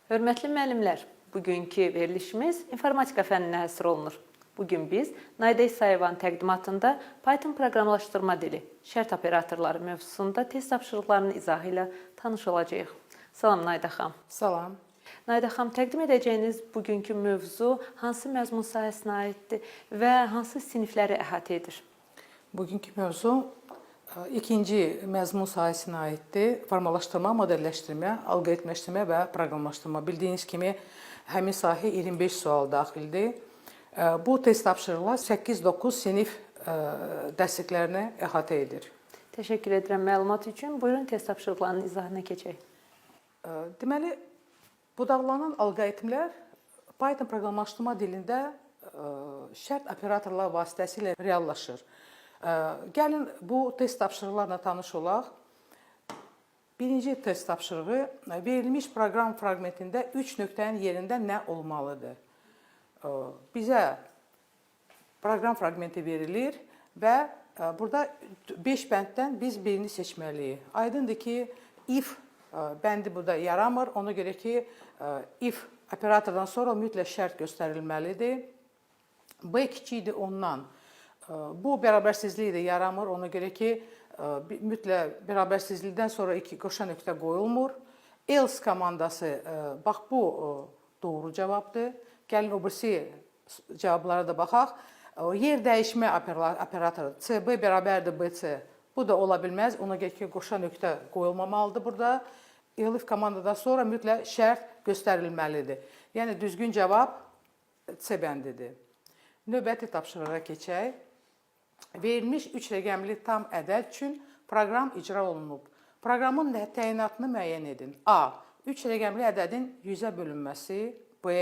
Hörmətli müəllimlər, bugünkü verilişimiz informatika fənninə həsr olunur. Bu gün biz Nayda İsayevanın təqdimatında Python proqramlaşdırma dili, şərt operatorları mövzusunda test tapşırıqlarının izahı ilə tanış olacağıq. Salam Nayda xanım. Salam. Nayda xanım, təqdim edəcəyiniz bugünkü mövzu hansı məzmun sahəsinə aiddir və hansı sinifləri əhatə edir? Bugünkü mövzu ikinci məzmun sahəsinə aiddir. Formalaşdırma, modelləşdirmə, alqoritmləşdirmə və proqramlaşdırma. Bildiyiniz kimi həmin sahə 25 sual daxildir. Bu test tapşırıqlar 8-9 sinif dərsliklərini əhatə edir. Təşəkkür edirəm məlumat üçün. Buyurun, test tapşırıqlarının izahına keçək. Deməli, budaqlanan alqoritmlər Python proqramlaşdırma dilində şərt operatorlar vasitəsilə reallaşır. Gəlin bu test tapşırıqlarla tanış olaq. Birinci test tapşırığı: verilmiş proqram fraqmentində 3 nöqtənin yerində nə olmalıdır? Bizə proqram fraqmenti verilir və burada 5 bənddən biz birini seçməliyik. Aydındır ki, if bəndi burada yaramır. Ona görə ki, if operatordan sonra mütləq şərt göstərilməlidir. B kiçikdir ondan. Bu bərabərsizlik də yaramır. Ona görə ki, mütləq bərabərsizlikdən sonra iki qoşa nöqtə qoyulmur. Else komandası, bax bu doğru cavabdır. Gəlin o birisi cavablara da baxaq. Yer dəyişmə operatoru CB bərabərdir BC. Bu da ola bilməz. Ona görə ki, qoşa nöqtə qoyulmamalıdır burada. Elif komandadan sonra mütləq şərt göstərilməlidir. Yəni düzgün cavab C bəndidir. Növbəti tapşırığa keçək. Verilmiş 3 rəqəmli tam ədəd üçün proqram icra olunub. Proqramın təyinatını müəyyən edin. A. 3 rəqəmli ədədin 100-ə bölünməsi. B.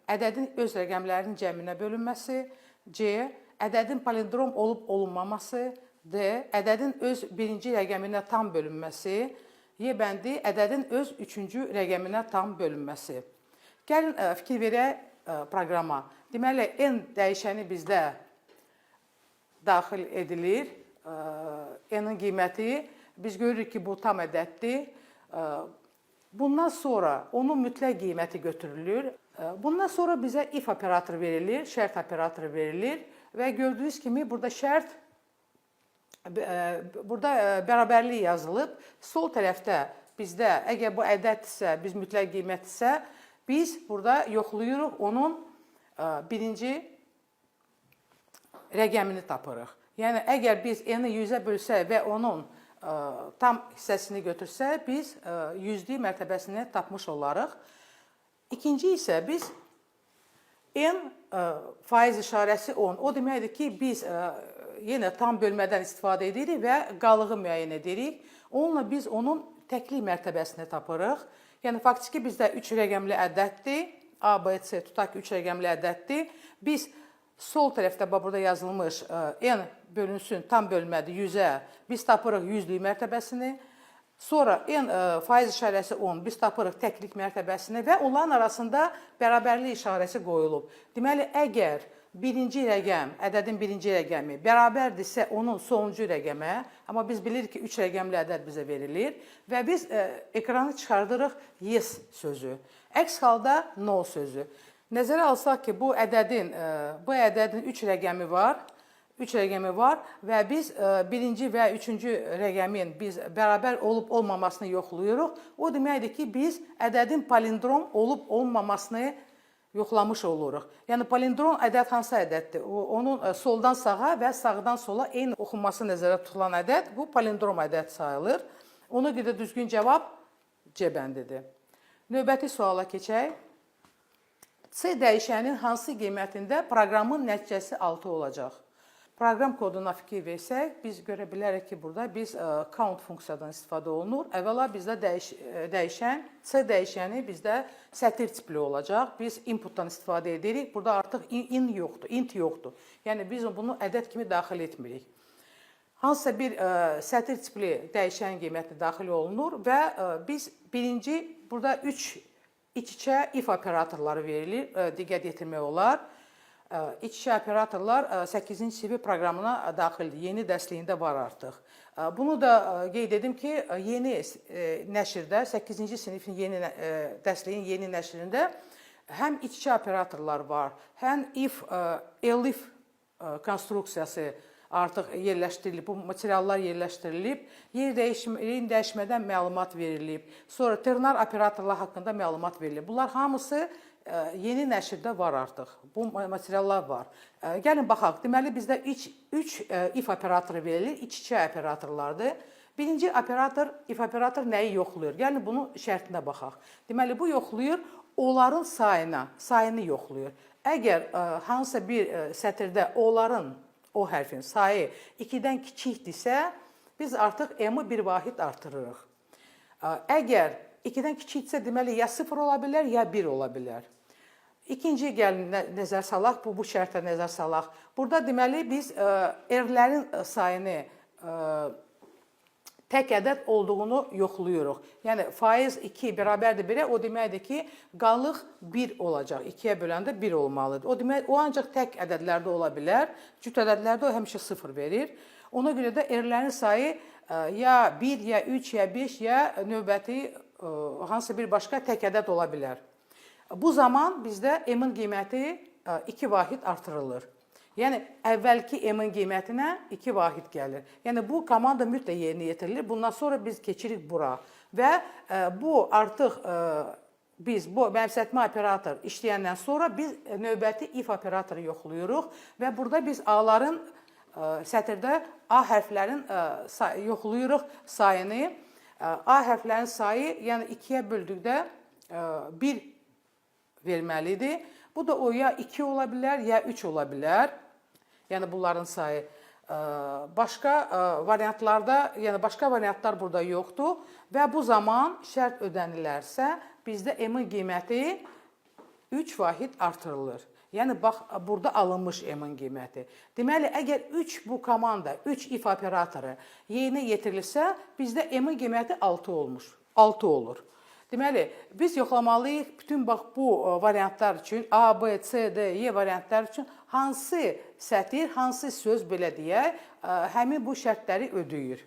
Ədədin öz rəqəmlərinin cəminə bölünməsi. C. Ədədin palindrom olub olunmaması. D. Ədədin öz birinci rəqəminə tam bölünməsi. Y bəndi: ədədin öz üçüncü rəqəminə tam bölünməsi. Gəlin fikir verək proqrama. Deməli, n dəyişəni bizdə daxil edilir. N-in qiyməti biz görürük ki, bu tam ədəddir. Bundan sonra onun mütləq qiyməti götürülür. Bundan sonra bizə if operatoru verilir, şərt operatoru verilir və gördüyünüz kimi burada şərt burada bərabərlik yazılıb. Sol tərəfdə bizdə əgər bu ədəddirsə, biz mütləq qiymətdirsə, biz burada yoxlayırıq, onun birinci rəqəmini tapırıq. Yəni əgər biz n-i 100-ə bölsək və onun tam hissəsini götürsək, biz yüzlük mərtəbəsini tapmış olarıq. İkinci isə biz n faiz işarəsi 10. O deməkdir ki, biz yenə tam bölmədən istifadə edirik və qalığı müəyyən edirik. Onunla biz onun təklik mərtəbəsini tapırıq. Yəni faktiki bizdə 3 rəqəmli ədəddir. A, B, C, tutaq ki, 3 rəqəmli ədəddir. Biz sol tərəfdə bax burada yazılmış n bölünsün, tam bölmədir 100-ə. Biz tapırıq yüzlük mərtəbəsini. Sonra n faiz işarəsi 10, biz tapırıq təklik mərtəbəsini və onların arasında bərabərlik işarəsi qoyulub. Deməli, əgər birinci rəqəm, ədədin birinci rəqəmi bərabərdirsə onun sonuncu rəqəmə, amma biz bilirik ki, 3 rəqəmli ədəd bizə verilir və biz ekrana çıxardırıq yes sözü. Əks halda no sözü. Nəzərə alsaq ki, bu ədədin 3 rəqəmi var. 3 rəqəmi var və biz birinci və üçüncü rəqəmin biz bərabər olub olmamasını yoxlayırıq. O deməkdir ki, biz ədədin palindrom olub olmamasını yoxlamış oluruq. Yəni palindrom ədəd hansı ədəddir? Onun soldan sağa və sağdan sola eyni oxunması nəzərdə tutulan ədəd, bu palindrom ədəd sayılır. Ona görə düzgün cavab C bəndidir. Növbəti suala keçək. C dəyişənin hansı qiymətində proqramın nəticəsi 6 olacaq? Proqram koduna fikir versək, biz görə bilərik ki, burada biz count funksiyadan istifadə olunur. Əvvəla bizdə dəyişən, C dəyişəni bizdə sətir tipli olacaq. Biz inputdan istifadə edirik. Burada artıq in yoxdur, int yoxdur. Yəni biz bunu ədəd kimi daxil etmirik. Hansısa bir sətir tipli dəyişən qiyməti daxil olunur və biz birinci burada 3 iç-içə if operatorları verilir. Diqqət yetirmək olar. İç-içə operatorlar 8-ci sinif proqramına daxildir. Yeni dərsliyində var artıq. Bunu da qeyd edim ki, yeni nəşrdə, 8-ci sinifin yeni dərsliyin yeni nəşrində həm iç-içə operatorlar var, həm if, elif konstruksiyası artıq yerləşdirilib, bu materiallar yerləşdirilib, yer dəyişmədən məlumat verilib, sonra ternar operatorlar haqqında məlumat verilib. Bunlar hamısı yeni nəşrdə var artıq. Bu materiallar var. Gəlin baxaq. Deməli bizdə 3 if operatoru verilir, iç-içə operatorlardır. Birinci operator, if operator nəyi yoxlayır? Gəlin bunun şərtinə baxaq. Deməli bu yoxlayır onların sayını yoxlayır. Əgər hansısa bir sətirdə onların o hərfin sayı 2-dən kiçikdirsə, biz artıq m-i bir vahid artırırıq. Əgər 2-dən kiçikdirsə, deməli ya 0 ola bilər, ya 1 ola bilər. İkinci gəlin nəzər salaq, bu şərtə nəzər salaq. Burada deməli biz r-lərin sayını tək ədəd olduğunu yoxlayırıq. Yəni faiz 2 bərabərdir 1-ə, o deməkdir ki, qalıq 1 olacaq. 2-yə böləndə 1 olmalıdır. O demək, o ancaq tək ədədlərdə ola bilər. Cüt ədədlərdə o həmişə 0 verir. Ona görə də r-lərin sayı ya 1, ya 3, ya 5, ya növbəti hansısa bir başqa tək ədəd ola bilər. Bu zaman bizdə m-in qiyməti 2 vahid artırılır. Yəni əvvəlki m-in qiymətinə 2 vahid gəlir. Yəni bu komanda mütləq yerinə yetirilir. Bundan sonra biz keçirik bura və bu artıq biz bu mənimsətmə operator işləyəndən sonra biz növbəti if operatoru yoxlayırıq və burada biz a-ların sətirdə a hərflərin yoxlayırıq sayını. A hərflərin sayı, yəni 2-yə böldükdə 1 verməlidir. Bu da o ya 2 ola bilər, ya 3 ola bilər. Yəni bunların sayı. Başqa variantlarda, yəni başqa variantlar burada yoxdur və bu zaman şərt ödənilərsə bizdə m-in qiyməti 3 vahid artırılır. Yəni bax burada alınmış m-in qiyməti. Deməli əgər 3 bu komanda, 3 if operatoru yerinə yetirilsə, bizdə m-in qiyməti 6 olmuş. 6 olur. Deməli, biz yoxlamalıyıq bütün bax bu variantlar üçün A, B, C, D, E variantlar üçün hansı sətir, hansı söz belə deyək, həmin bu şərtləri ödəyir.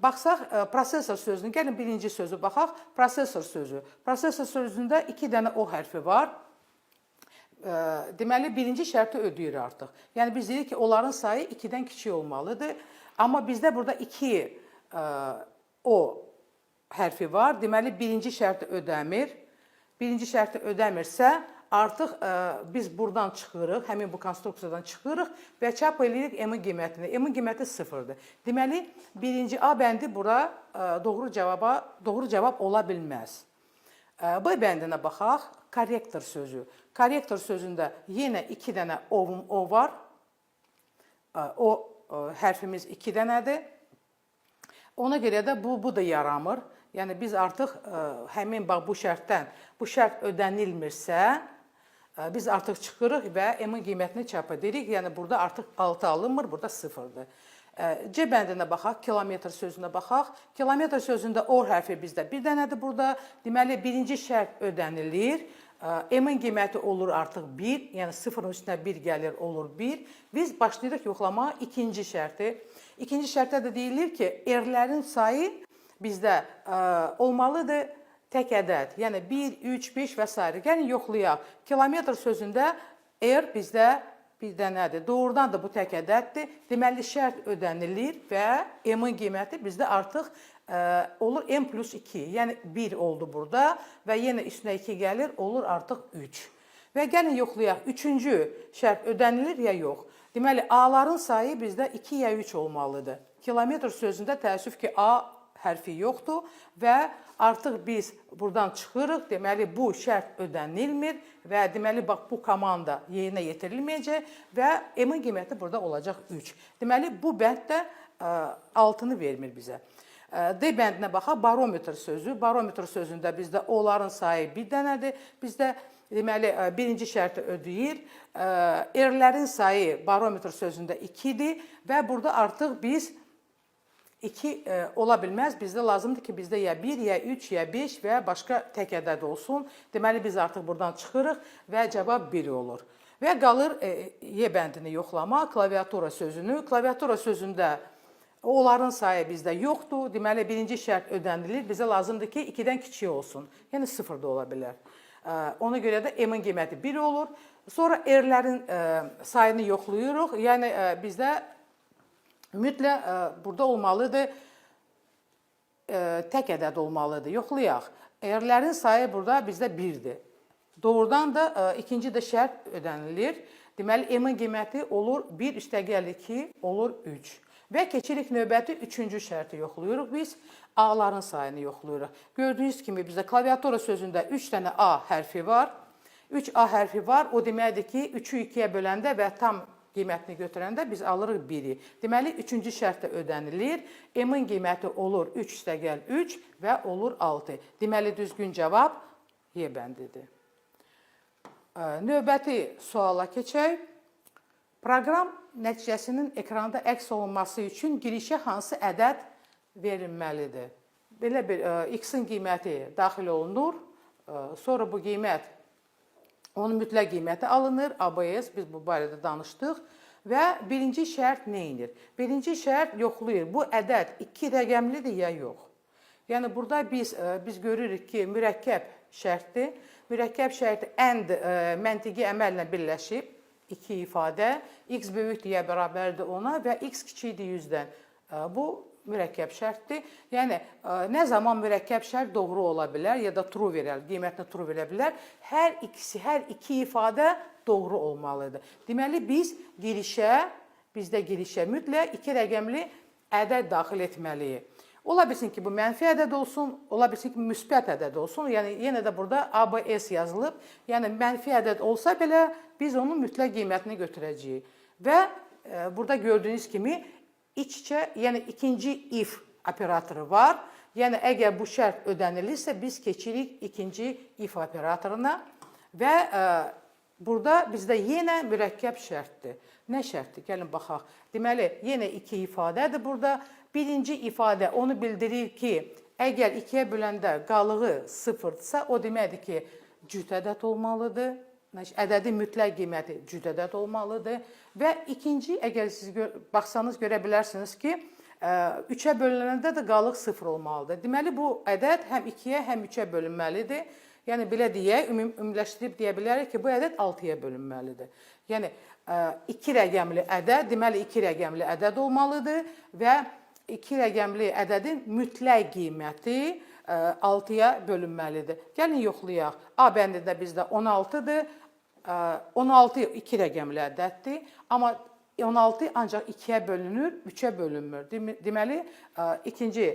Baxsaq prosesor sözünü, gəlin birinci sözü baxaq. Prosesor sözü. Prosesor sözündə 2 dənə O hərfi var. Deməli, birinci şərti ödəyir artıq. Yəni biz deyirik ki, onların sayı 2-dən kiçik olmalıdır. Amma bizdə burada 2 O hərfi var. Deməli, birinci şərti ödəmir. Birinci şərti ödəmirsə, artıq biz buradan çıxırıq, həmin bu konstruksiyadan çıxırıq və çap eləyirik m-in qiymətini. M-in qiyməti 0-dır. Deməli, birinci A bəndi bura doğru cavab ola bilməz. B bəndinə baxaq. Korrektor sözü. Korrektor sözündə yenə 2 dənə O var. O hərfimiz 2 dənədir. Ona görə də bu da yaramır. Yəni biz artıq həmin bax bu şərtdən, bu şərt ödənilmirsə, biz artıq çıxırıq və m-in qiymətini çap edirik. Yəni burada artıq 6 alınmır, burada 0-dır. C bəndinə baxaq, kilometr sözünə baxaq. Kilometr sözündə O hərfi bizdə bir dənədir burada. Deməli, birinci şərt ödənilir. M-in qiyməti olur artıq 1, yəni 0-ın üstünə 1 gəlir, olur 1. Biz başlayırıq yoxlamağa ikinci şərti. İkinci şərtdə də deyilir ki, R-lərin sayı bizdə olmalıdır tək ədəd, yəni 1, 3, 5 və s. Gəlin yoxlayaq. Kilometr sözündə R bizdə bir dənədir. Doğrudan da bu tək ədəddir. Deməli, şərt ödənilir və M-in qiyməti bizdə artıq olur M plus 2. Yəni 1 oldu burada və yenə üstünə 2 gəlir, olur artıq 3. Və gəlin yoxlayaq. Üçüncü şərt ödənilir ya yox. Deməli, A-ların sayı bizdə 2 ya 3 olmalıdır. Kilometr sözündə təəssüf ki, A hərfi yoxdur və artıq biz buradan çıxırıq. Deməli, bu şərt ödənilmir və deməli, bax, bu komanda yerinə yetirilməyəcək və M-in qiyməti burada olacaq 3. Deməli, bu bənd də 6-nı vermir bizə. D bəndinə baxaq, barometr sözü. Barometr sözündə bizdə onların sayı bir dənədir. Bizdə deməli, birinci şərti ödəyir. R-lərin sayı barometr sözündə 2-dir və burada artıq biz 2 ola bilməz. Bizdə lazımdır ki, bizdə ya 1, ya 3, ya 5 və ya başqa tək ədəd olsun. Deməli, biz artıq buradan çıxırıq və cavab 1 olur. Və qalır Y bəndini yoxlama, klaviatura sözünü. Klaviatura sözündə onların sayı bizdə yoxdur. Deməli, birinci şərt ödənilir. Bizə lazımdır ki, 2-dən kiçik olsun. Yəni 0 da ola bilər. Ona görə də M-in qiyməti 1 olur. Sonra R-lərin sayını yoxlayırıq. Yəni bizdə mütləq burada olmalıdır, tək ədəd olmalıdır. Yoxlayaq. R-lərin sayı burada bizdə 1-dir. Doğrudan da ikinci də şərt ödənilir. Deməli, M-in qiyməti olur 1 üstəgəl 2 olur 3. Və keçirik növbəti üçüncü şərti yoxlayırıq biz. A-ların sayını yoxlayırıq. Gördüyünüz kimi bizdə klaviatura sözündə 3 dənə A hərfi var. 3 A hərfi var. O deməkdir ki, 3-ü 2-yə böləndə və tam qiymətini götürəndə biz alırıq 1-i. Deməli, üçüncü şərt də ödənilir. M-in qiyməti olur 3 üstəgəl 3 və olur 6. Deməli, düzgün cavab Y bəndidir. Növbəti suala keçək. Proqram nəticəsinin ekranda əks olunması üçün girişə hansı ədəd verilməlidir? Belə bir x-in qiyməti daxil olunur. Sonra bu qiymət, onun mütləq qiyməti alınır. ABS, biz bu barədə danışdıq. Və birinci şərt nə edir? Birinci şərt yoxlayır. Bu ədəd 2 rəqəmlidir ya yox? Yəni burada biz görürük ki, mürəkkəb şərtdir. Mürəkkəb şərt and məntiqi əməllə birləşib iki ifadə. X böyükdür ya bərabərdir ona və x kiçikdir 100-dən. Bu mürəkkəb şərtdir. Yəni nə zaman mürəkkəb şərt doğru ola bilər ya da true verər, qiymətini true verə bilər. Hər ikisi, hər iki ifadə doğru olmalıdır. Deməli biz girişə, bizdə girişə mütləq iki rəqəmli ədəd daxil etməliyik. Ola bilsin ki, bu mənfi ədəd olsun, ola bilsin ki, müsbət ədəd olsun. Yəni yenə də burada ABS yazılıb. Yəni mənfi ədəd olsa belə biz onun mütləq qiymətini götürəcəyik. Və burada gördüyünüz kimi iç-içə, yəni ikinci if operatoru var. Yəni əgər bu şərt ödənilirsə, biz keçirik ikinci if operatoruna və burada bizdə yenə mürəkkəb şərtdir. Nə şərtdir? Gəlin baxaq. Deməli, yenə iki ifadədir burada. Birinci ifadə onu bildirir ki, əgər 2-yə böləndə qalığı 0-dırsa, o deməkdir ki, cüt ədəd olmalıdır. Ədədin mütləq qiyməti cüt ədəd olmalıdır. Və ikinci, əgər siz baxsanız görə bilərsiniz ki, 3-ə bölünəndə də qalıq 0 olmalıdır. Deməli, bu ədəd həm 2-yə, həm 3-ə bölünməlidir. Yəni, belə deyək, ümumiləşdirib deyə bilərik ki, bu ədəd 6-ya bölünməlidir. Yəni, 2 rəqəmli ədəd, deməli, 2 rəqəmli ədəd olmalıdır və 2 rəqəmli ədədin mütləq qiyməti 6-ya bölünməlidir. Gəlin yoxlayaq. A bəndində bizdə 16-dır. 16 2 rəqəmli ədəddir. Amma 16 ancaq 2-yə bölünür, 3-ə bölünmür. Deməli, ikinci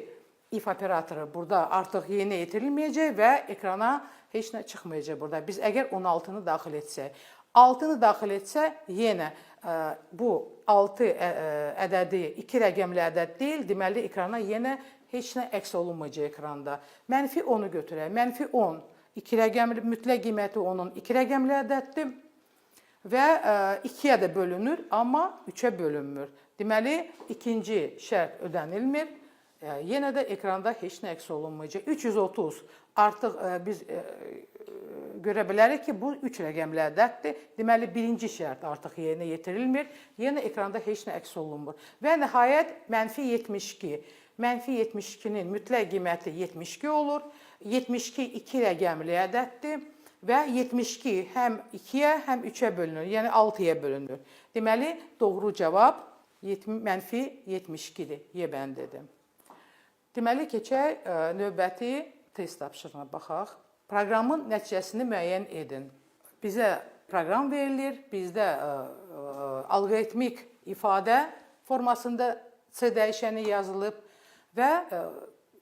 if operatoru burada artıq yerinə yetirilməyəcək və ekrana heç nə çıxmayacaq burada. Biz əgər 16-nı daxil etsək, 6-nı daxil etsək, yenə bu 6 ədədi 2 rəqəmli ədəd deyil, deməli ekrana yenə heç nə əks olunmayacaq ekranda. Mənfi 10-u götürək. Mənfi 10, 2 rəqəmli, mütləq qiyməti onun 2 rəqəmli ədəddir və 2-yə də bölünür, amma 3-ə bölünmür. Deməli, ikinci şərt ödənilmir. Yenə də ekranda heç nə əks olunmayacaq. 330 artıq biz görə bilərik ki, bu 3 rəqəmli ədəddir. Deməli, birinci şərt artıq yerinə yetirilmir. Yenə ekranda heç nə əks olunmur. Və nəhayət mənfi 72. Mənfi 72-nin mütləq qiyməti 72 olur. 72 2 rəqəmli ədəddir və 72 həm 2-yə, həm 3-ə bölünür, yəni 6-ya bölünür. Deməli, doğru cavab mənfi 72-dir, Y bəndidir. Deməli, keçək növbəti test tapşırığına baxaq. Proqramın nəticəsini müəyyən edin. Bizə proqram verilir, bizdə alqoritmik ifadə formasında C dəyişəni yazılıb və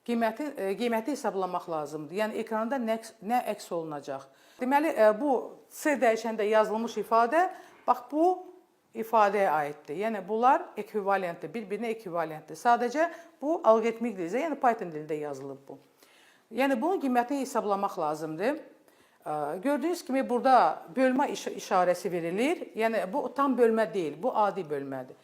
qiyməti hesablamaq lazımdır. Yəni ekranda nə əks olunacaq. Deməli, bu C dəyişəndə yazılmış ifadə, bax bu ifadəyə aiddir. Yəni bunlar ekvivalentdir, bir-birinə ekvivalentdir. Sadəcə bu alqoritmik dildə, yəni Python dilində yazılıb bu. Yəni bunun qiymətini hesablamaq lazımdır. Gördüyünüz kimi burada bölmə işarəsi verilir. Yəni bu tam bölmə deyil, bu adi bölmədir.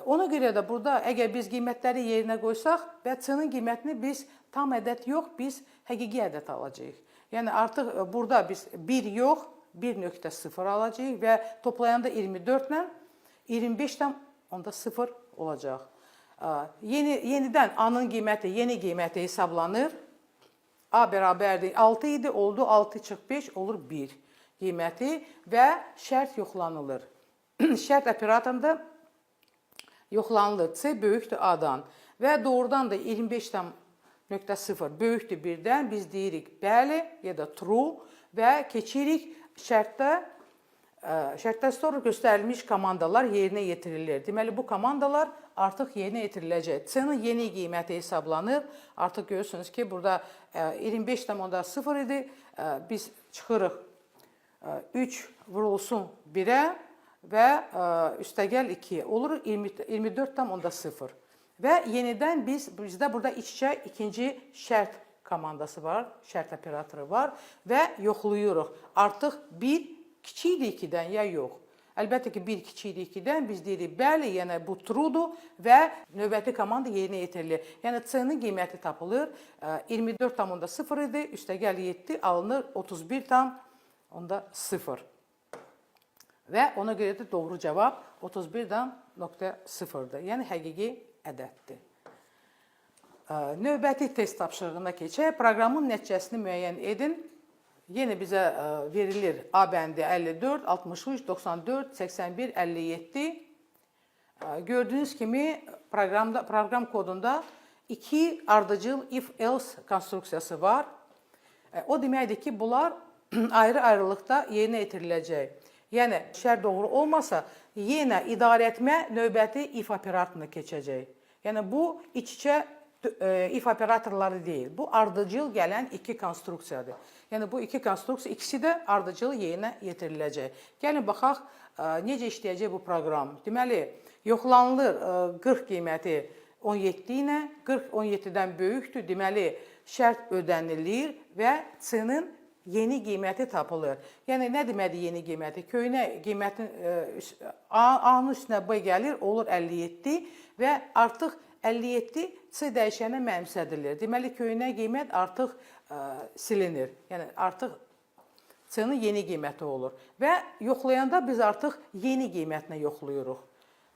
Ona görə də burada əgər biz qiymətləri yerinə qoysaq və C-nin qiymətini biz tam ədəd yox, biz həqiqi ədəd alacağıq. Yəni artıq burada biz 1 yox, 1.0 alacağıq və toplayanda 24 ilə 25,0 olacaq. Yenidən A-nın qiyməti, yeni qiyməti hesablanır. A bərabərdir 6 idi, oldu 6 çıx 5 olur 1 qiyməti və şərt yoxlanılır. Şərt operatorunda yoxlanılır. C böyükdür A-dan və doğrudan da 25,0 böyükdür 1-dən biz deyirik bəli ya da true və keçirik şərtdən sonra göstərilmiş komandalar yerinə yetirilir. Deməli, bu komandalar artıq yerinə yetiriləcək. C-nin yeni qiyməti hesablanır. Artıq görürsünüz ki, burada 25,0 idi. Biz çıxırıq 3 vurulsun 1-ə və üstəgəl 2-yə. Olur 24,0. Və yenidən bizdə burada iç-içə ikinci şərt komandası var, şərt operatoru var və yoxlayırıq. Artıq 1 kiçikdir 2-dən ya yox. Əlbəttə ki, 1 kiçikdir 2-dən, biz deyirik bəli, yəni bu true-dur və növbəti komanda yerinə yetirilir. Yəni C-nin qiyməti tapılır. 24,0 idi, üstəgəl 7 alınır 31,0. Və ona görə də doğru cavab 31,0-dır. Yəni həqiqi ədəddir. Növbəti test tapşırığına keçək. Proqramın nəticəsini müəyyən edin. Yenə bizə verilir A bəndi 54, 63, 94, 81, 57. Gördüyünüz kimi proqramda, proqram kodunda iki ardıcıl if-else konstruksiyası var. O deməkdir ki, bunlar ayrı-ayrılıqda yerinə yetiriləcək. Yəni şərt doğru olmasa, yenə idarəetmə növbəti if operatoruna keçəcək. Yəni bu iç-içə if operatorları deyil. Bu ardıcıl gələn iki konstruksiyadır. Yəni bu iki konstruksiya ikisi də ardıcıl yerinə yetiriləcək. Gəlin baxaq necə işləyəcək bu proqram. Deməli, yoxlanılır 40 qiyməti 17 ilə, 40 17-dən böyükdür. Deməli, şərt ödənilir və C-nin yeni qiyməti tapılır. Yəni nə deməkdir yeni qiyməti? Köhnə qiymətin A-nın üstünə B gəlir, olur 57 və artıq 57 C dəyişəninə mənimsədilir. Deməli, köhnə qiymət artıq silinir. Yəni artıq C-nin yeni qiyməti olur. Və yoxlayanda biz artıq yeni qiymətlə yoxlayırıq.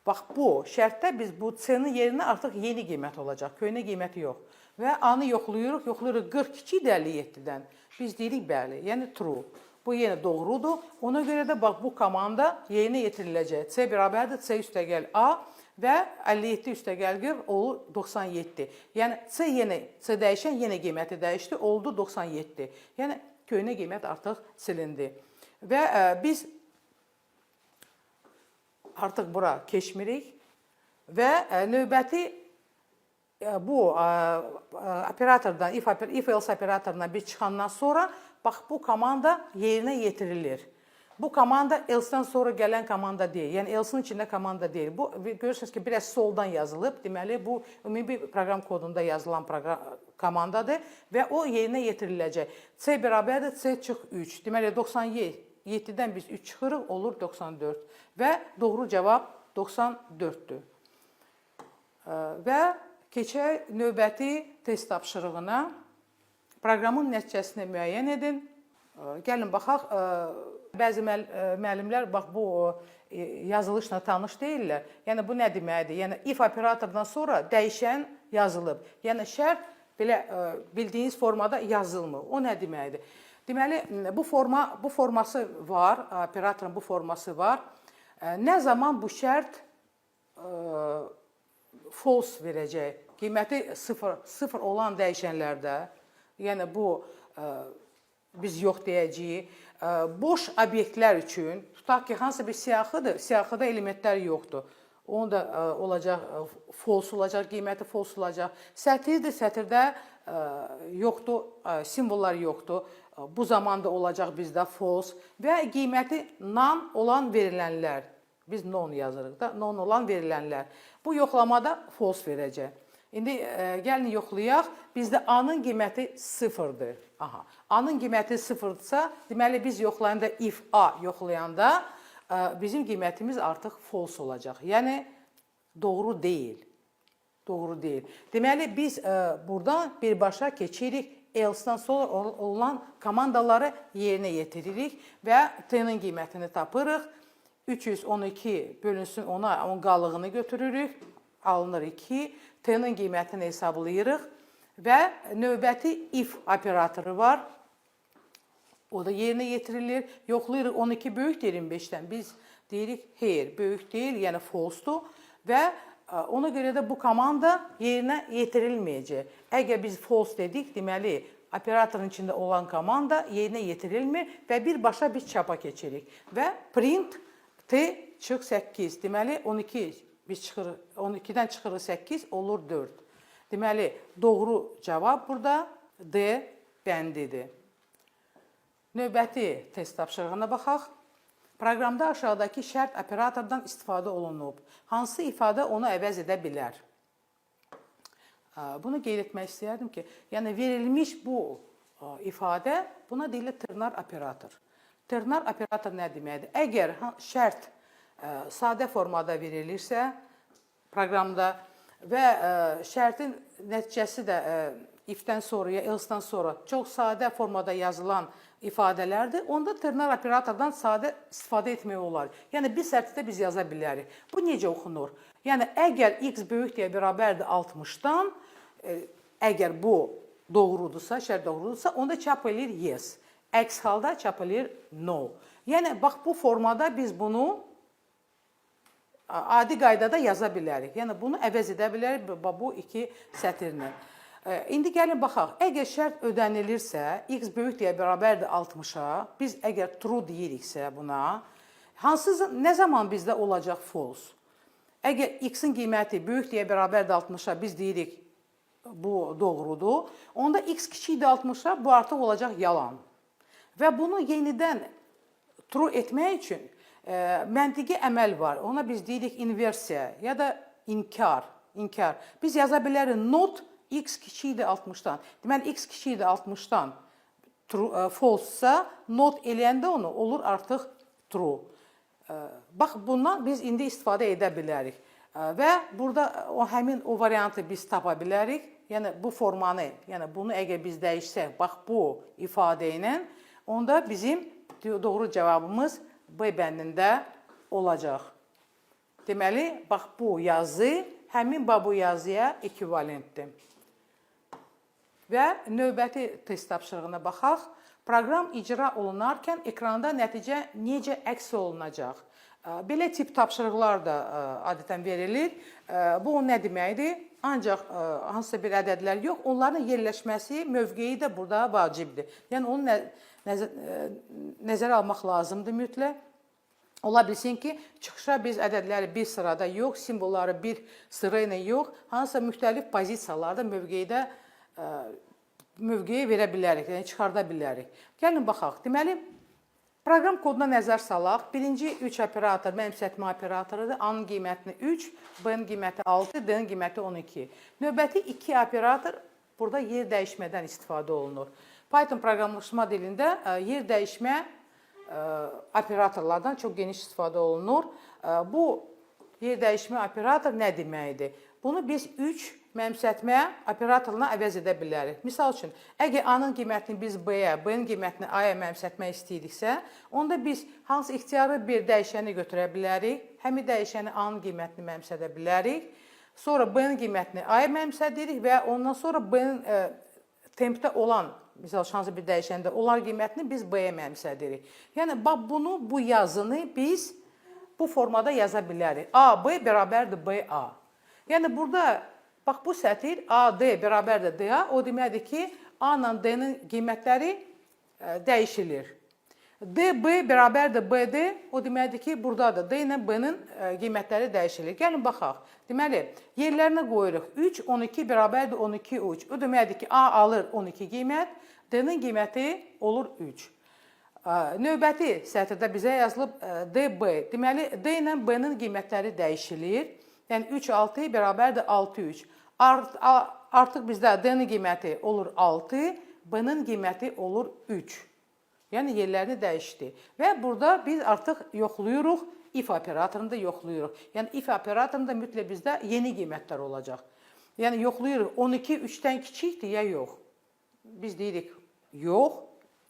Bax bu şərtdə biz bu C-nin yerinə artıq yeni qiymət olacaq, köhnə qiyməti yox. Və A-nı yoxlayırıq, yoxlayırıq 40 kiçikdir 57-dən. Biz deyirik bəli, yəni true. Bu yenə doğrudur. Ona görə də bax bu komanda yerinə yetiriləcək. C bərabərdir C üstəgəl A və 57 üstəgəl 40 olur 97. Yəni C yenə C dəyişən yenə qiyməti dəyişdi, oldu 97. Yəni köhnə qiymət artıq silindi. Və biz artıq bura keçmirik və növbəti bu operatordan if else operatorundan biz çıxandan sonra bax bu komanda yerinə yetirilir. Bu komanda else-dən sonra gələn komanda deyil. Yəni else-in içində komanda deyil. Bu görürsünüz ki, biraz soldan yazılıb. Deməli bu ümumi proqram kodunda yazılan proqram komandadır və o yerinə yetiriləcək. C bərabərdir C çıx 3. Deməli 97-dən biz 3 çıxırıq, olur 94 və doğru cavab 94-dür. Və keçək növbəti test tapşırığına. Proqramın nəticəsini müəyyən edin. Gəlin baxaq. Bəzi müəllimlər bax bu yazılışla tanış deyillər. Yəni bu nə deməkdir? Yəni if operatordan sonra dəyişən yazılıb. Yəni şərt belə bildiyiniz formada yazılmır. O nə deməkdir? Deməli bu forması var, operatorun bu forması var. Nə zaman bu şərt false verəcək? Qiyməti 0 0 olan dəyişənlərdə, yəni bu biz yox deyəcəyik. Boş obyektlər üçün, tutaq ki, hansısa bir siyahıdır, siyahıda elementlər yoxdur. Onun da olacaq false olacaq, qiyməti false olacaq. Sətirdir, sətirdə yoxdur, simvollar yoxdur. Bu zamanda olacaq bizdə false və qiyməti none olan verilənlər. Biz none yazırıq da, none olan verilənlər. Bu yoxlamada false verəcək. İndi gəlin yoxlayaq. Bizdə A-nın qiyməti 0-dır. Aha. A-nın qiyməti 0-dırsa, deməli biz yoxlayanda if A yoxlayanda bizim qiymətimiz artıq false olacaq. Yəni doğru deyil. Doğru deyil. Deməli biz buradan birbaşa keçirik else-dan sonra olan komandaları yerinə yetiririk və t-nin qiymətini tapırıq. 312 bölünsün 10-a, 10 qalığını götürürük, alınır 2. T-nin qiymətini hesablayırıq və növbəti if operatoru var. O da yerinə yetirilir. Yoxlayırıq, 12 böyükdür 25-dən. Biz deyirik, xeyr, böyük deyil, yəni false-dur və ona görə də bu komanda yerinə yetirilməyəcək. Əgər biz false dedik, deməli operatorun içində olan komanda yerinə yetirilmir və birbaşa biz çapa keçirik və print t çıx 8. Deməli 12 biz çıxırıq, 12-dən çıxırıq 8 olur 4. Deməli doğru cavab burada D bəndidir. Növbəti test tapşırığına baxaq. Proqramda aşağıdakı şərt operatordan istifadə olunub. Hansı ifadə onu əvəz edə bilər? Bunu qeyd etmək istəyərdim ki, yəni verilmiş bu ifadə, buna deyilir ternar operator. Ternar operator nə deməkdir? Əgər şərt sadə formada verilirsə proqramda və şərtin nəticəsi də if-dən sonra ya else-dan sonra çox sadə formada yazılan ifadələrdir, onda ternar operatordan sadə istifadə etmək olar. Yəni bir sətirdə biz yaza bilərik. Bu necə oxunur? Yəni əgər x böyük deyə bərabərdir 60-dan, əgər bu doğrudursa, şərt doğrudursa, onda çap eləyir yes. Əks halda çap eləyir no. Yəni bax bu formada biz bunu adi qaydada yaza bilərik. Yəni bunu əvəz edə bilərik bu iki sətirlə. İndi gəlin baxaq. Əgər şərt ödənilirsə, x böyük deyə bərabərdir 60-a, biz əgər true deyiriksə buna, hansı nə zaman bizdə olacaq false? Əgər x-in qiyməti böyük deyə bərabərdir 60-a, biz deyirik bu doğrudur. Onda x kiçikdir 60-a, bu artıq olacaq yalan. Və bunu yenidən true etmək üçün məntiqi əməl var. Ona biz deyirik inversiya ya da inkar. İnkar. Biz yaza bilərik not x kiçikdir 60-dan. Deməli x kiçikdir 60-dan true, false-sa, not eləyəndə onu olur artıq true. Bax bundan biz indi istifadə edə bilərik. Və burada o həmin o variantı biz tapa bilərik. Yəni bu formanı, yəni bunu əgər biz dəyişsək, bax bu ifadə ilə, onda bizim doğru cavabımız B bəndində olacaq. Deməli, bax bu yazı həmin bax bu yazıya ekvivalentdir. Və növbəti test tapşırığına baxaq. Proqram icra olunarkən ekranda nəticə necə əks olunacaq? Belə tip tapşırıqlar da adətən verilir. Bu nə deməkdir? Ancaq hansısa bir ədədlər yox, onların yerləşməsi, mövqeyi də burada vacibdir. Yəni onu nəzərə almaq lazımdır mütləq. Ola bilsin ki, çıxışa biz ədədləri bir sırada yox, simvolları bir sıra ilə yox, hansısa müxtəlif pozisiyalarda, mövqedə mövqeyə verə bilərik, yəni çıxarda bilərik. Gəlin baxaq. Deməli, proqram koduna nəzər salaq. Birinci 3 operator mənimsətmə operatorudur. A-nın qiymətini 3, B-nin qiyməti 6, D-nin qiyməti 12. Növbəti 2 operator burada yer dəyişmədən istifadə olunur. Python proqramlaşma dilində yer dəyişmə operatorlardan çox geniş istifadə olunur. Bu yer dəyişmə operator nə deməkdir? Bunu biz 3 mənimsətmə operatoruna əvəz edə bilərik. Misal üçün, əgər A-nın qiymətini biz B-yə, B-nin qiymətini A-ya mənimsətmək istəyiriksə, onda biz hansı ixtiyari bir dəyişəni götürə bilərik. Həmin dəyişəni A-nın qiymətini mənimsədə bilərik. Sonra B-nin qiymətini A-ya mənimsədirik və ondan sonra B-nin tempdə olan, misal üçün, hansı bir dəyişəndə olan qiymətini biz B-yə mənimsədirik. Yəni, bax bunu, bu yazını biz bu formada yaza bilərik. A, B bərabərdir B, A. Yəni, burada, bax bu sətir A, D bərabərdir D, A, o deməkdir ki, A ilə D-nin qiymətləri dəyişilir. D, B bərabərdir B, D, o deməkdir ki, burada da D ilə B-nin qiymətləri dəyişilir. Gəlin baxaq. Deməli, yerlərinə qoyuruq. 3, 12 bərabərdir 12, 3. O deməkdir ki, A alır 12 qiymət, D-nin qiyməti olur 3. Növbəti sətirdə bizə yazılıb D, B. Deməli, D ilə B-nin qiymətləri dəyişilir. Yəni, 3, 6 bərabərdir 6, 3. Artıq bizdə D-nin qiyməti olur 6, B-nin qiyməti olur 3. Yəni, yerlərini dəyişdi. Və burada biz artıq yoxlayırıq, if operatorunu da yoxlayırıq. Yəni, if operatorunda mütləq bizdə yeni qiymətlər olacaq. Yəni, yoxlayırıq, 12 3-dən kiçikdir ya yox. Biz deyirik yox,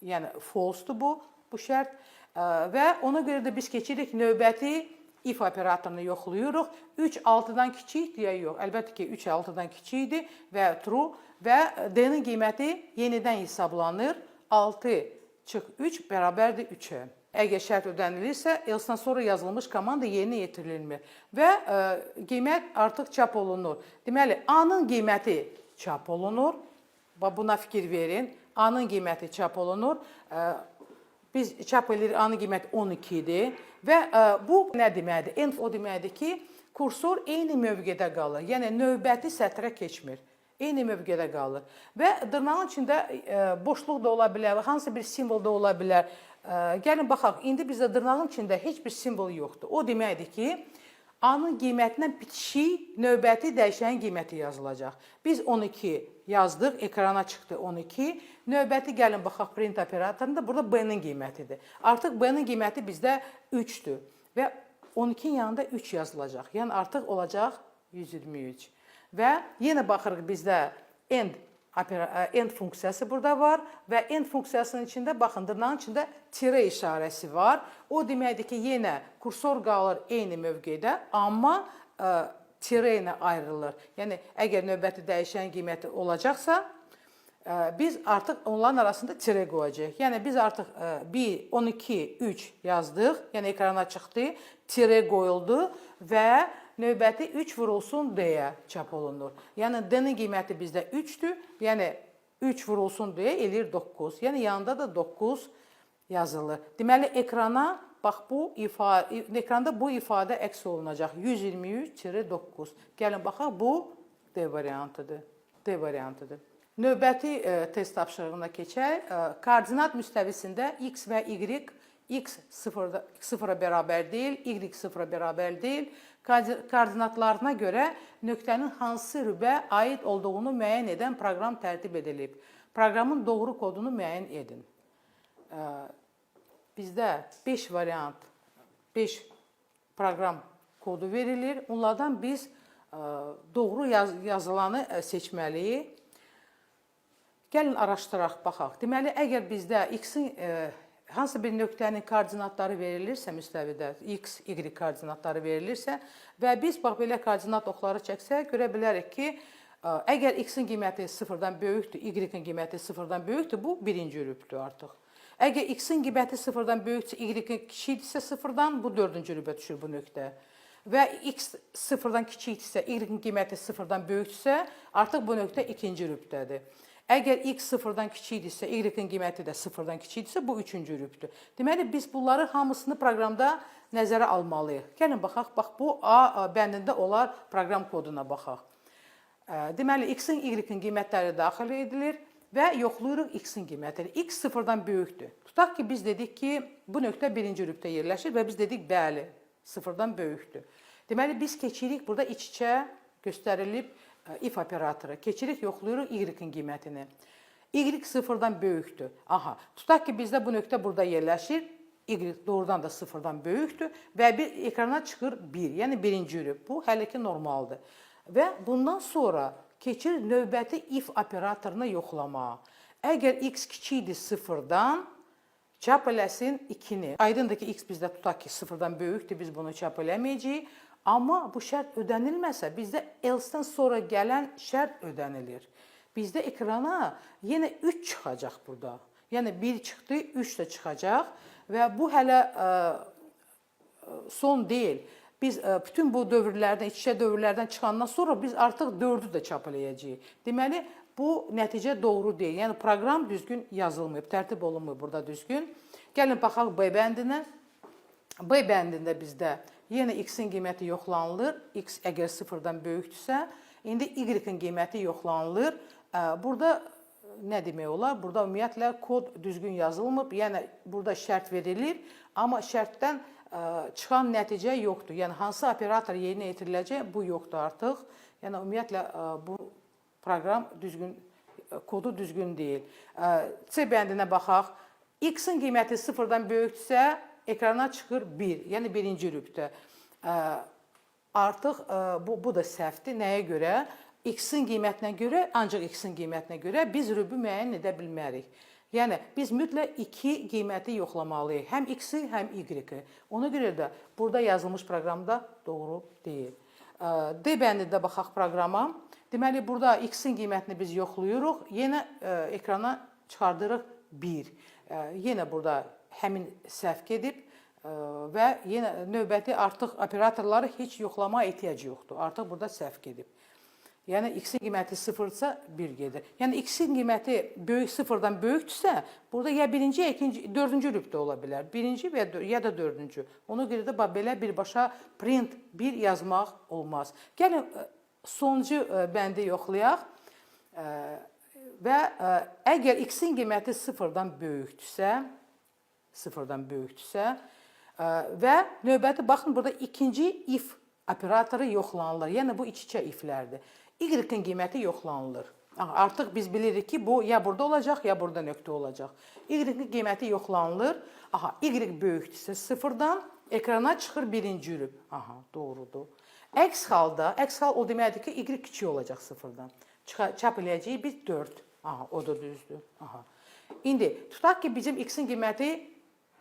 yəni false-dur bu şərt və ona görə də biz keçirik növbəti if operatorunu yoxlayırıq. 3 6-dan kiçikdir ya yox? Əlbəttə ki, 3 6-dan kiçikdir və true və d-nin qiyməti yenidən hesablanır. 6 çıx 3 bərabərdir 3-ə. Əgər şərt ödənilirsə, else-dan sonra yazılmış komanda yerinə yetirilmir və qiymət artıq çap olunur. Deməli, A-nın qiyməti çap olunur. Bax buna fikir verin. A-nın qiyməti çap olunur. Biz çap edirik, A-nın qiyməti 12 idi və bu nə deməkdir? End o deməkdir ki, kursor eyni mövqedə qalır. Yəni növbəti sətrə keçmir. Eyni mövqedə qalır. Və dırnağın içində boşluq da ola bilər, hansısa bir simvol da ola bilər. Gəlin baxaq, indi bizdə dırnağın içində heç bir simvol yoxdur. O deməkdir ki, A-nın qiymətindən bitişik növbəti dəyişənin qiyməti yazılacaq. Biz 12 yazdıq, ekrana çıxdı 12. Növbəti gəlin baxaq print operatorunda, burada B-nin qiymətidir. Artıq B-nin qiyməti bizdə 3-dür və 12-nin yanında 3 yazılacaq. Yəni artıq olacaq 123. Və yenə baxırıq, bizdə end funksiyası burada var və end funksiyasının içində, baxın, dırnağın içində tire işarəsi var. O deməkdir ki, yenə kursor qalır eyni mövqedə, amma tire ilə ayrılır. Yəni əgər növbəti dəyişən qiyməti olacaqsa, biz artıq onların arasında tire qoyacağıq. Yəni biz artıq 1, 12, 3 yazdıq. Yəni ekrana çıxdı, tire qoyuldu və növbəti 3 vurulsun D-yə çap olunur. Yəni D-nin qiyməti bizdə 3-dür. Yəni 3 vurulsun D-yə eləyir 9. Yəni yanında da 9 yazılır. Deməli ekrana bax bu ifadə, ekranda bu ifadə əks olunacaq. 123-9. Gəlin baxaq, bu D variantıdır. D variantıdır. Növbəti test tapşırığına keçək. Koordinat müstəvisində x və y, x 0-a bərabər deyil, y 0-a bərabər deyil. Koordinatlarına görə nöqtənin hansı rübə aid olduğunu müəyyən edən proqram tərtib edilib. Proqramın doğru kodunu müəyyən edin. Bizdə 5 variant, 5 proqram kodu verilir. Onlardan biz doğru yazılanı seçməliyik. Gəlin araşdıraq, baxaq. Deməli, əgər bizdə x-in hansı bir nöqtənin koordinatları verilirsə müstəvidə, x, y koordinatları verilirsə və biz bax belə koordinat oxları çəksək, görə bilərik ki, əgər x-in qiyməti 0-dan böyükdür, y-in qiyməti 0-dan böyükdür, bu birinci rübdür artıq. Əgər x-in qiyməti 0-dan böyükdürsə, y-in kiçikdirsə 0-dan, bu dördüncü rübə düşür bu nöqtə. Və x 0-dan kiçikdirsə, y-in qiyməti 0-dan böyükdürsə, artıq bu nöqtə ikinci rübdədir. Əgər x 0-dan kiçikdirsə, y-in qiyməti də 0-dan kiçikdirsə, bu üçüncü rübdür. Deməli, biz bunları hamısını proqramda nəzərə almalıyıq. Gəlin baxaq, bax bu A bəndində olar proqram koduna baxaq. Deməli, x-in, y-in qiymətləri daxil edilir və yoxlayırıq x-in qiymətini. X 0-dan böyükdür. Tutaq ki, biz dedik ki, bu nöqtə birinci rübdə yerləşir və biz dedik, bəli, 0-dan böyükdür. Deməli, biz keçirik burada iç-içə göstərilib if operatoru. Keçirik, yoxlayırıq y-in qiymətini. Y 0-dan böyükdür. Aha, tutaq ki, bizdə bu nöqtə burada yerləşir. Y doğrudan da 0-dan böyükdür və bir ekrana çıxır 1, yəni birinci rüb. Bu hələ ki normaldır. Və bundan sonra keçir növbəti if operatoruna yoxlamağa. Əgər x kiçikdir 0-dan, çap eləsin 2-ni. Aydındır ki, x bizdə tutaq ki 0-dan böyükdür, biz bunu çap eləməyəcəyik. Amma bu şərt ödənilməsə, bizdə else-dən sonra gələn şərt ödənilir. Bizdə ekrana yenə 3 çıxacaq burada. Yəni 1 çıxdı, 3 də çıxacaq və bu hələ son deyil. Biz bütün bu dövrlərdən, iç-içə dövrlərdən çıxandan sonra biz artıq 4-ü də çap eləyəcəyik. Deməli, bu nəticə doğru deyil. Yəni proqram düzgün yazılmayıb, tərtib olunmayıb burada düzgün. Gəlin baxaq B bəndinə. B bəndində bizdə yenə x-in qiyməti yoxlanılır. X əgər 0-dan böyükdürsə, indi y-in qiyməti yoxlanılır. Burada nə demək olar? Burada ümumiyyətlə kod düzgün yazılmıb. Yəni burada şərt verilir, amma şərtdən çıxan nəticə yoxdur. Yəni hansı operator yerinə yetiriləcək, bu yoxdur artıq. Yəni ümumiyyətlə bu proqram düzgün, kodu düzgün deyil. C bəndinə baxaq. X-in qiyməti 0-dan böyükdürsə, ekrana çıxır 1, yəni birinci rübdə. Artıq bu da səhvdir. Nəyə görə? X-in qiymətinə görə, ancaq x-in qiymətinə görə biz rübü müəyyən edə bilmərik. Yəni biz mütləq iki qiyməti yoxlamalıyıq. Həm x-i, həm y-i. Ona görə də burada yazılmış proqramda doğru deyil. D bəndində baxaq proqrama. Deməli burada x-in qiymətini biz yoxlayırıq. Yenə ekrana çıxardırıq 1. Yenə burada həmin səhv gedib və yenə növbəti artıq operatorları heç yoxlama ehtiyacı yoxdur. Artıq burada səhv gedib. Yəni x-in qiyməti 0-dırsa 1 gedir. Yəni x-in qiyməti böyük 0-dan böyükdürsə, burada ya birinci, ya ikinci, dördüncü rübdə ola bilər. Birinci və ya da dördüncü. Ona görə də bax belə birbaşa print 1 yazmaq olmaz. Gəlin sonuncu bəndi yoxlayaq. Və əgər x-in qiyməti 0-dan böyükdürsə, 0-dan böyükdürsə və növbəti baxın burada ikinci if operatoru yoxlanılır. Yəni bu iç-içə iflərdir. Y-in qiyməti yoxlanılır. Artıq biz bilirik ki, bu ya burada olacaq, ya burada nöqtə olacaq. Y-in qiyməti yoxlanılır. Aha, Y böyükdürsə 0-dan ekrana çıxır birinci rüb. Aha, doğrudur. Əks halda, əks hal o deməkdir ki, Y kiçik olacaq 0-dan. Çap eləyəcəyik biz 4. Aha, o da düzdür. Aha. İndi tutaq ki, bizim x-in qiyməti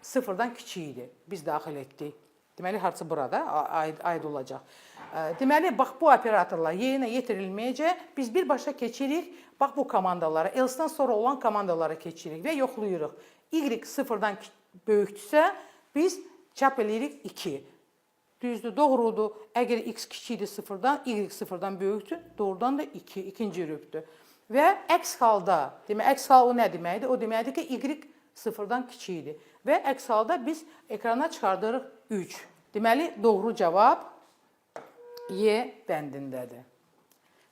0-dan kiçik idi. Biz daxil etdik. Deməli, harca burada aid olacaq. Deməli, bax bu operatorlar yerinə yetirilməyəcək. Biz birbaşa keçirik, bax bu komandalara, else-dan sonra olan komandalara keçirik və yoxlayırıq. Y 0-dan böyükdürsə, biz çap eləyirik 2. Düzdür, doğrudur. Əgər x kiçikdir 0-dan, y 0-dan böyükdür, doğrudan da 2, ikinci rübdür. Və əks halda, demək, əks hal o nə deməkdir? O deməkdir ki, y 0-dan kiçikdir. Və əks halda biz ekrana çıxardırıq 3. Deməli, doğru cavab Y bəndindədir.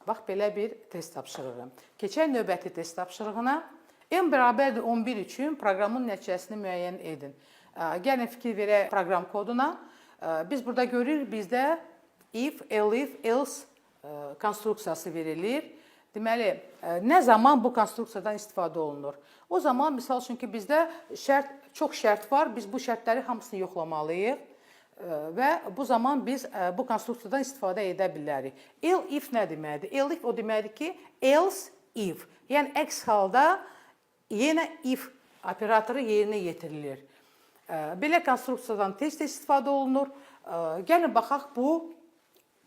Bax, belə bir test tapşırığı. Keçək növbəti test tapşırığına. M bərabərdir 11 üçün proqramın nəticəsini müəyyən edin. Gəlin fikir verək proqram koduna. Biz burada görürük, bizdə if, elif, else konstruksiyası verilir. Deməli, nə zaman bu konstruksiyadan istifadə olunur? O zaman, misal üçün ki, bizdə şərt, çox şərt var. Biz bu şərtləri hamısını yoxlamalıyıq. Və bu zaman biz bu konstruksiyadan istifadə edə bilərik. Elif nə deməkdir? Elif o deməkdir ki, else if. Yəni əks halda yenə if operatoru yerinə yetirilir. Belə konstruksiyadan tez-tez istifadə olunur. Gəlin baxaq bu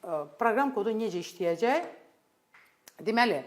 proqram kodu necə işləyəcək. Deməli,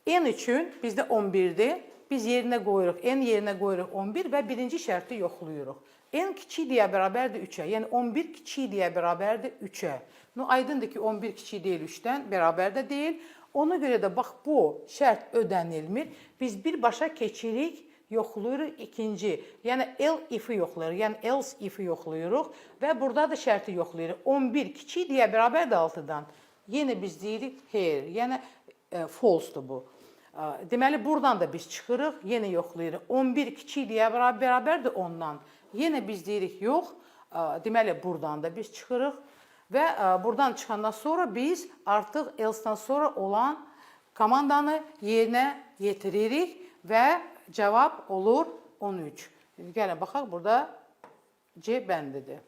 n üçün bizdə 11-dir. Biz yerinə qoyuruq, n yerinə qoyuruq 11 və birinci şərti yoxlayırıq. N kiçik deyə bərabərdir 3-ə. Yəni 11 kiçik deyə bərabərdir 3-ə. Nu, aydındır ki, 11 kiçik deyil 3-dən, bərabər də deyil. Ona görə də bax bu şərt ödənilmir. Biz birbaşa keçirik, yoxlayırıq ikinci. Yəni elif-i yoxlayırıq, yəni else if-i yoxlayırıq və burada da şərti yoxlayırıq. 11 kiçik deyə bərabərdir 6-dan. Yenə biz deyirik xeyr, yəni false-dur bu. Deməli, buradan da biz çıxırıq, yenə yoxlayırıq. 11 kiçik deyə bərabərdir 10-dan. Yenə biz deyirik yox. Deməli, buradan da biz çıxırıq və buradan çıxandan sonra biz artıq else-dan sonra olan komandanı yerinə yetiririk və cavab olur 13. Gəlin baxaq, burada C bəndidir.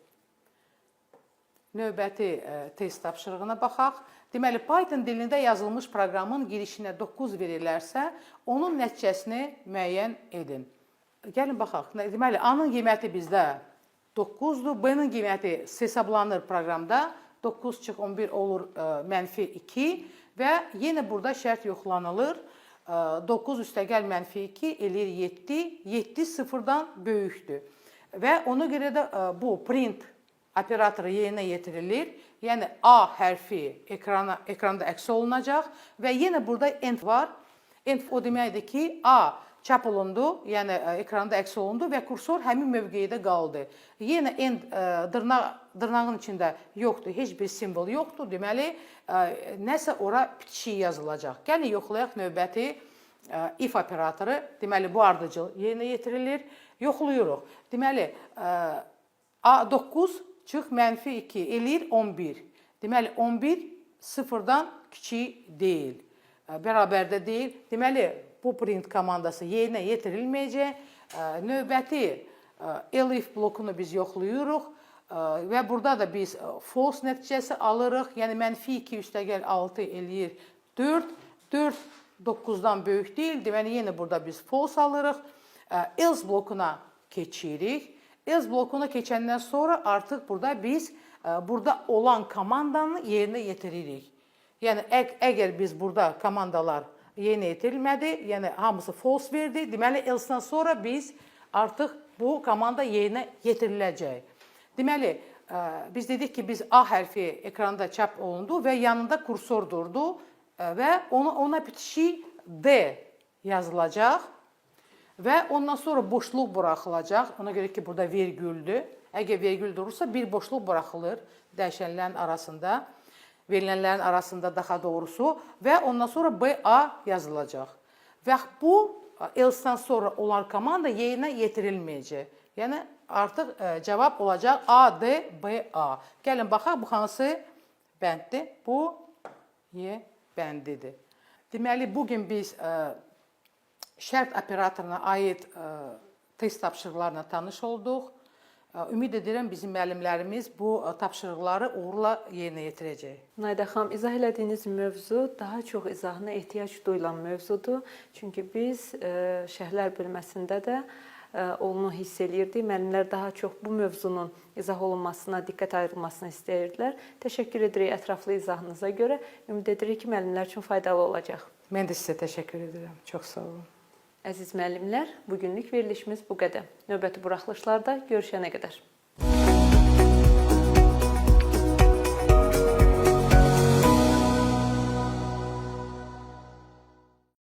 Növbəti test tapşırığına baxaq. Deməli, Python dilində yazılmış proqramın girişinə 9 verilərsə, onun nəticəsini müəyyən edin. Gəlin baxaq. Deməli, A-nın qiyməti bizdə 9-dur. B-nin qiyməti hesablanır proqramda. 9 çıx 11 olur mənfi 2 və yenə burada şərt yoxlanılır. 9 üstəgəl mənfi 2 eləyir 7. 7 sıfırdan böyükdür. Və ona görə də bu print operatoru yerinə yetirilir. Yəni A hərfi ekranda əks olunacaq və yenə burada end var. End o deməkdir ki, A çap olundu, yəni ekranda əks olundu və kursor həmin mövqedə qaldı. Yenə end dırnağın içində yoxdur, heç bir simvol yoxdur. Deməli, nəsə ora bitişik yazılacaq. Gəlin yoxlayaq növbəti if operatoru. Deməli, bu ardıcıl yerinə yetirilir. Yoxlayırıq. Deməli, A9 çıx mənfi 2 eləyir 11. Deməli, 11 sıfırdan kiçik deyil. Bərabər də deyil. Deməli, bu print komandası yerinə yetirilməyəcək. Növbəti elif blokunu biz yoxlayırıq və burada da biz false nəticəsi alırıq. Yəni mənfi 2 üstəgəl 6 eləyir 4, 4 9-dan böyük deyil. Deməli yenə burada biz false alırıq. Else blokuna keçirik. Else blokuna keçəndən sonra artıq burada biz burada olan komandanı yerinə yetiririk. Yəni əgər biz burada komandalar yerinə yetirilmədi, yəni hamısı false verdi, deməli else-dan sonra biz artıq bu komanda yerinə yetiriləcək. Deməli, biz dedik ki, biz A hərfi ekranda çap olundu və yanında kursor durdu və ona bitişik D yazılacaq və ondan sonra boşluq buraxılacaq. Ona görə ki, burada vergüldür. Əgər vergül durursa, bir boşluq buraxılır dəyişənlərin arasında, verilənlərin arasında daha doğrusu və ondan sonra BA yazılacaq. Və bu else-dan sonra olan komanda yerinə yetirilməyəcək. Yəni artıq cavab olacaq A, D, B, A. Gəlin baxaq bu hansı bənddir? Bu Y bəndidir. Deməli bu gün biz şərt operatoruna aid test tapşırıqlarına tanış olduq. Ümid edirəm bizim müəllimlərimiz bu tapşırıqları uğurla yerinə yetirəcək. Nayda xanım, izah elədiyiniz mövzu daha çox izahına ehtiyac duyulan mövzudur. Çünki biz şərhlər bölməsində də onu hiss eləyirdik. Müəllimlər daha çox bu mövzunun izah olunmasına, diqqət ayrılmasını istəyirdilər. Təşəkkür edirik ətraflı izahınıza görə. Ümid edirik ki, müəllimlər üçün faydalı olacaq. Mən də sizə təşəkkür edirəm. Çox sağ olun. Əziz müəllimlər, bu günlük verilişimiz bu qədər. Növbəti buraxılışlarda görüşənə qədər.